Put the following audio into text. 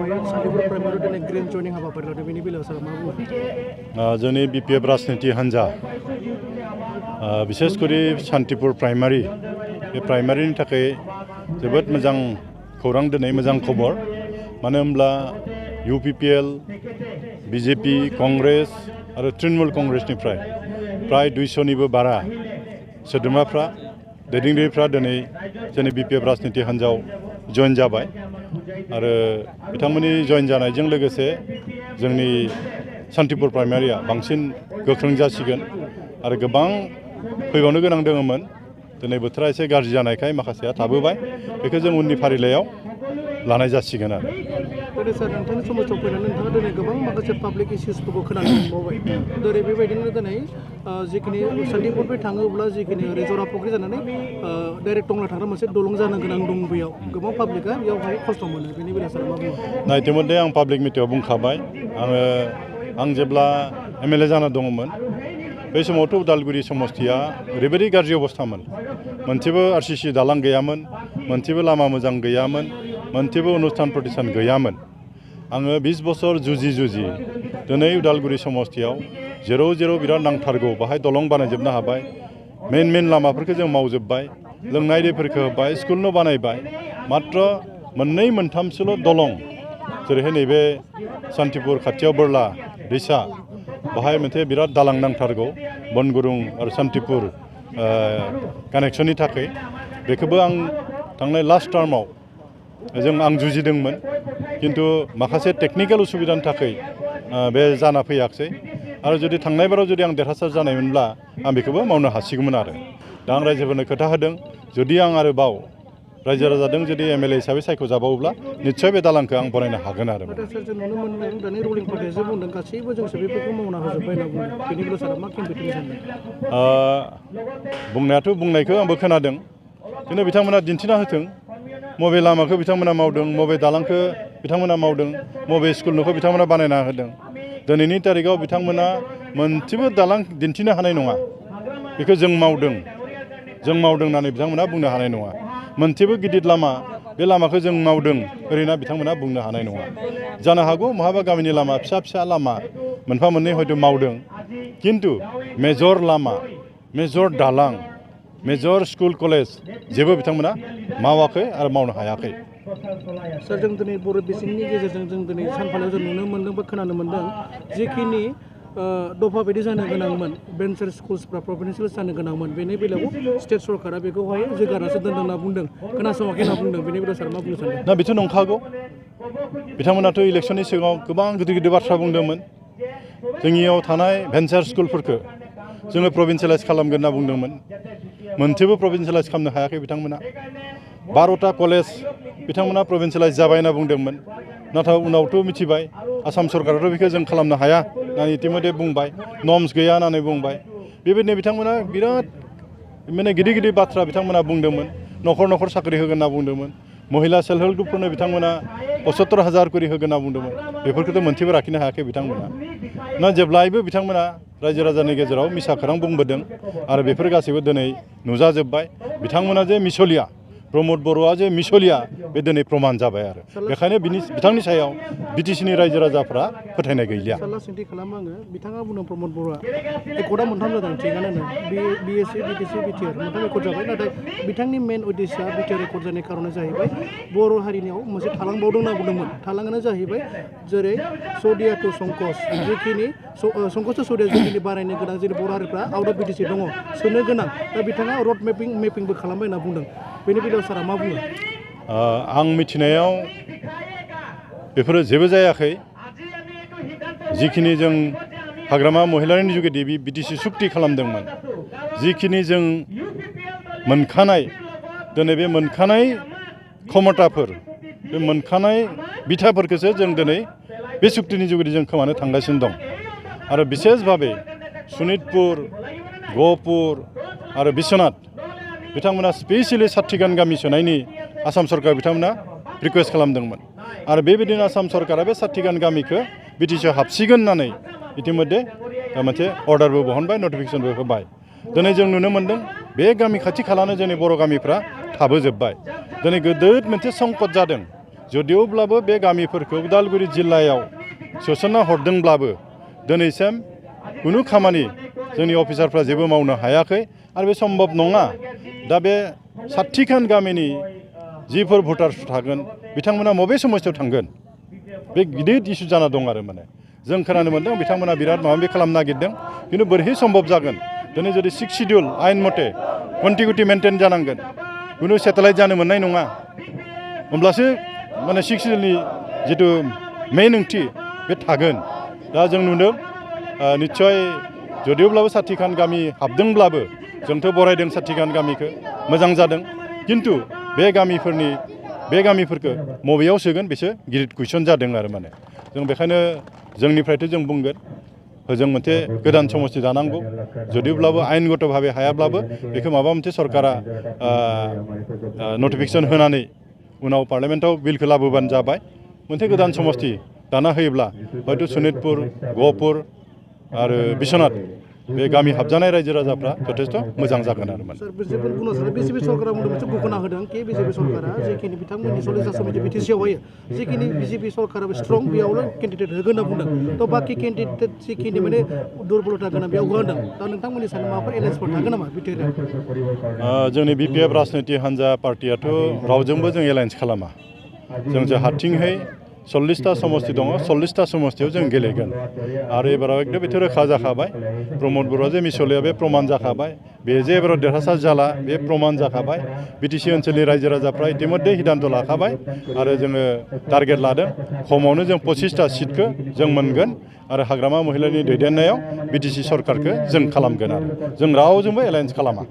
Santipur primary दिनै grand जयनिं हाबाफारि लादों बेनि बेलायाव सार मा बुङो? जोंनि बिपिएफ राजनिति हान्जा बिसेस करि सान्तिपुर प्राइमारि बे प्राइमारिनि थाखाय जोबोद मोजां खौरां दिनै मोजां खबर मानो होनब्ला UPPL BJP कंग्रेस आरो तृणमूल कंग्रेसनिफ्राय प्राय 200निबो बारा सोद्रोमाफ्रा दैदेनगिरिफ्रा दिनै जोंनि बिपिएफ राजनिति हान्जायाव जयन जाबाय आरो बिथांमोननि जयन जानायजों लोगोसे जोंनि सान्तिपुर प्राइमारिया बांसिन गोख्रों जासिगोन आरो गोबां फैबावनो गोनां दङमोन दिनै बोथोरा एसे गाज्रि जानायखाय माखासेया थाबोबाय बेखौ जों उननि फारिलाइयाव लानाय जासिगोन आरो दिनै सार नोंथांनि समाजाव फैनानै नोंथाङा दिनै गोबां माखासे पाब्लिक इस्युसफोरखौ खोनानो मोनबावबाय दिनै बेबायदिनो दिनै जिखिनि सान्तिपुरनिफ्राय थाङोब्ला जिखिनि ओरै जराफुख्रि जानानै डाइरेक्ट टंला थांग्रा मोनसे दलं जानो गोनां दं बेयाव गोबां पाब्लिकआ बेयावहाय खस्थ' मोनो बेनि बेलायाव सार मा बुङो? इतिमध्ये आं पाब्लिक मिटिङाव बुंखाबाय आं जेब्ला MLA जाना दङमोन बै समावथ' उदालगुरि समस्तिया ओरैबायदि गाज्रि अबस्थामोन मोनसेबो RCC दालां गैयामोन मोनसेबो लामा मोजां गैयामोन मोनसेबो अनुष्ठान प्रतिष्ठान गैयामोन आङो 20 बोसोर जुजि दिनै उदालगुरि समस्तियाव जेराव बिराद नांथारगौ बाहाय दलं बानायजोबनो हाबाय मेन लामाफोरखौ जों मावजोब्बाय लोंनाय दैफोरखौ होबाय स्कुल न' बानायबाय मात्र मोननै मोनथामसोल' दलं जेरैहाय नैबे सान्तिपुर खाथियाव बोरला दैसा बाहाय मोनसे बिराद दालां नांथारगौ बनगुरुं आरो सान्तिपुर कानेक्सननि थाखाय बेखौबो आं थांनाय लास्ट टार्माव आं जुजिदोंमोन किन्तु माखासे टेकनिकेल उसुबिदानि थाखाय बे जाना फैयाखै आरो जुदि थांनाय बाराव जुदि आं देरहासार जानायमोनब्ला आं बेखौबो मावनो हासिगौमोन आरो दा आं रायजोफोरनो खोथा होदों जुदि आं आरोबाव रायजो राजाजों जुदि MLA हिसाबै सायख'जाबावोब्ला निस्सय बे दालांखौ आं बनायनो हागोन आरो जों नुनो मोनदों दानि रुलिं पार्टियासो बुंदों गासैबो जोंसो बेफोरखौ मावना होजोब्बाय होनना बुंदों बेनि बेलायाव सारा मा केम्पेइन सानदों? बुंनायाथ' बुंनायखौ आंबो खोनादों खिन्थु बिथांमोना दिन्थिना होथों मबे लामाखौ बिथांमोना मावदों मबे दालांखौ बिथांमोना मावदों मबे स्कुल न'खौ बिथांमोना बानायना होदों दिनैनि तारिखाव बिथांमोना मोनसेबो दालां दिन्थिनो हानाय नङा बेखौ जों मावदों होननानै बिथांमोना बुंनो हानाय नङा मोनसेबो गिदिर लामा बे लामाखौ जों मावदों ओरैनो बिथांमोना बुंनो हानाय नङा जानो हागौ महाबा गामिनि लामा फिसा लामा मोनफा मोननै हयथ' मावदों किन्तु मेजर लामा मेजर दालां मेजर स्कुल कलेज जेबो बिथांमोना मावाखै आरो मावनो हायाखै सार जों दिनै बर' बिजोंनि गेजेरजों जों दिनै सानफालियाव जों नुनो मोनदों बा खोनानो मोनदों जिखिनि दफा बायदि जानो गोनांमोन भेन्सार स्कुल्सफ्रा प्रभिन्सियेल जानो गोनांमोन बेनि बेलायाव स्टेट सरकारा बेखौहाय जोगारासो दोनदों होनना बुंदों खोनासङाखै होनना बुंदों बेनि बेलायाव सार मा बुंनो सानदों? दा बेथ' नंखागौ बिथांमोनाथ' इलेक्सननि सिगाङाव गोबां गिदिर बाथ्रा बुंदोंमोन जोंनियाव थानाय भेन्सार स्कुलफोरखौ जोङो प्रभिन्सियेलाइज खालामगोन होनना बुंदोंमोन मोनसेबो प्रभिन्सियेलाइज खालामनो हायाखै बिथांमोना 12टा कलेज बिथांमोना प्रभिन्सियेलाइज जाबाय होनना बुंदोंमोन नाथाय उनावथ' मिथिबाय आसाम सरकाराथ' बेखौ जों खालामनो हाया होननानै इतिमध्ये बुंबाय नर्म्स गैया होननानै बुंबाय बेबायदिनो बिथांमोना बिराद माने गिदिर बाथ्रा बिथांमोना बुंदोंमोन न'खर साख्रि होगोन होनना बुंदोंमोन महिला सेल्फ हेल्प ग्रुपफोरनो बिथांमोना 75,000 करि होगोन होनना बुंदोंमोन बेफोरखौथ' मोनसेबो लाखिनो हायाखै बिथांमोना जेब्लायबो बिथांमोना रायजो राजानि गेजेराव मिसा खौरां बुंबोदों आरो बेफोर गासैबो दिनै नुजाजोब्बाय बिथांमोना जे मिसलिया प्रमद बर'आ जे मिसलिया बे दिनै प्रमान जाबाय आरो बेखायनो बिथांनि सायाव BTCनि रायजो राजाफ्रा फोथायनाय गैलिया सोंथि खालामो आङो बिथाङा बुंदों प्रमद बर'आ एकर्डआ मोनथाम जादों थिगानो BSc BTC BTR मोनथाम एकर्ड जाबाय नाथाय बिथांनि मेन उद्देश्यआ BTR एकर्ड जानायनि खारना जाहैबाय बर' हारिनियाव मोनसे थालांबावदों होनना बुंदोंमोन थालाङानो जाहैबाय जेरै सौदिया टु संकस जिखिनि संकस टु सौदिया जिखिनि बारायनो गोनां जेरै बर' हारिफ्रा आउट अफ BTC दङ सोनो गोनां दा बिथाङा रड मेपिंबो खालामबाय होनना बुंदों बेनि बेलायाव सारा मा बुङो? आं मिथिनायाव बेफोरो जेबो जायाखै जिखिनि जों हाग्रामा महिलारिनि जुगेदि BTC सुक्ति खालामदोंमोन जिखिनि जों मोनखानाय दिनै बे मोनखानाय क्षमताफोर बे मोनखानाय बिथाफोरखौसो जों दिनै बे सुक्तिनि जुगेदि जों खोमानो थांगासिनो दं आरो बिसेस भाबे सनितपुर गहपुर आरो बिश्वनाथ बिथांमोना स्पेसियेलि 60 गामि सोनायनि आसाम सरकार बिथांमोना रिकुवेस्ट खालामदोंमोन आरो बेबायदिनो आसाम सरकारा बे 60 गामिखौ BTCआव हाबसिगोन होननानै इतिमध्ये मोनसे अर्डारबो बहनबाय नटिफिकेसनबो होबाय दिनै जों नुनो मोन्दों बे गामि खाथि खालानो जोंनि बर' गामिफ्रा थाबोजोब्बाय दिनै गोदोर मोनसे संकट जादों जदिवब्लाबो बे गामिफोरखौ उदालगुरि जिल्लायाव सोसनना हरदोंब्लाबो दिनैसिम कुनु खामानि जोंनि अफिसारफ्रा जेबो मावनो हायाखै आरो बे सम्भब नङा। दा बे 60खान गामिनि जिफोर भटार्स थागोन बिथांमोना बबे समस्यायाव थांगोन बे गिदिर इस्यु जाना दं आरो माने जों खोनानो मोन्दों बिथांमोना बिराद माबा माबि खालामनो नागिरदों खिन्थु बोरैहाय सम्भब जागोन दिनै जुदि 6 शिड्युल आयेन मथे कन्टिगिउटि मेनटेन जानांगोन कुनु सेटेलाइट जानो मोननाय नङा होमब्लासो माने 6 शिड्युलनि जिथु मेइन ओंथि बे थागोन। दा जों नुदों निस्सय जदिवब्लाबो 60खान गामि हाबदोंब्लाबो जोंथ' बरायदों 60खान गामिखौ मोजां जादों खिन्थु बे गामिफोरखौ बबेयाव सोगोन बिसोर गिदिर कुइसन जादों आरो माने जों बेखायनो जोंनिफ्रायथ' जों बुंगोन होजों मोनसे गोदान समस्ति दानांगौ जदिवब्लाबो आयेनगत भाबे हायाब्लाबो बेखौ माबा मोनसे सरकारा नटिफिकेसन होनानै उनाव पार्लियामेन्टआव बिलखौ लाबोबानो जाबाय मोनसे गोदान समस्ति दाना होयोब्ला हयथ' सनितपुर गहपुर आरो बिश्वनाथ बे गामि हाबजानाय रायजो राजाफ्रा जथेस्थ' मोजां जागोन आरो सर जेबो बुंनो सानो बिजेपि सरकारा मोनसे घोषणा होदों कि बिजेपि सरकारा जेखिनि बिथांमोननि 40 आसामनि बिटिसिआव होयो जेखिनि बिजेपि सरकारा स्ट्रं बेयावल' केन्डिडेट होगोन होनना बुंदों थ' बाखि केन्डिडेट जिखिनि माने दुर्बलता गोनां बेयाव होदों दा नोंथांमोननि सानो माबाफोर एलायन्सफोर थागोन नामा बिटिआर जोंनि बिपिएफ राजनिति हान्जा पार्टियाथ' रावजोंबो जों एलायन्स खालामा जों हारसिंहै 40टा समस्ति दङ 40टा समस्तियाव जों गेलेगोन आरो एबाराव एकदम बेथ' रोखा जाखाबाय प्रमद बर'आ जे मिसलिया बे प्रमान जाखाबाय बे जे एबाराव देरहासार जाला बे प्रमान जाखाबाय बिटिसि ओनसोलनि रायजो राजाफ्रा इतिमध्ये हिदान्त लाखाबाय आरो जोङो टारगेट लादों खमावनो जों 25टा सिटखौ जों मोनगोन आरो हाग्रामा महिलानि दैदेननायाव बिटिसि सरकारखौ जों खालामगोन आरो जों रावजोंबो एलायन्स खालामा।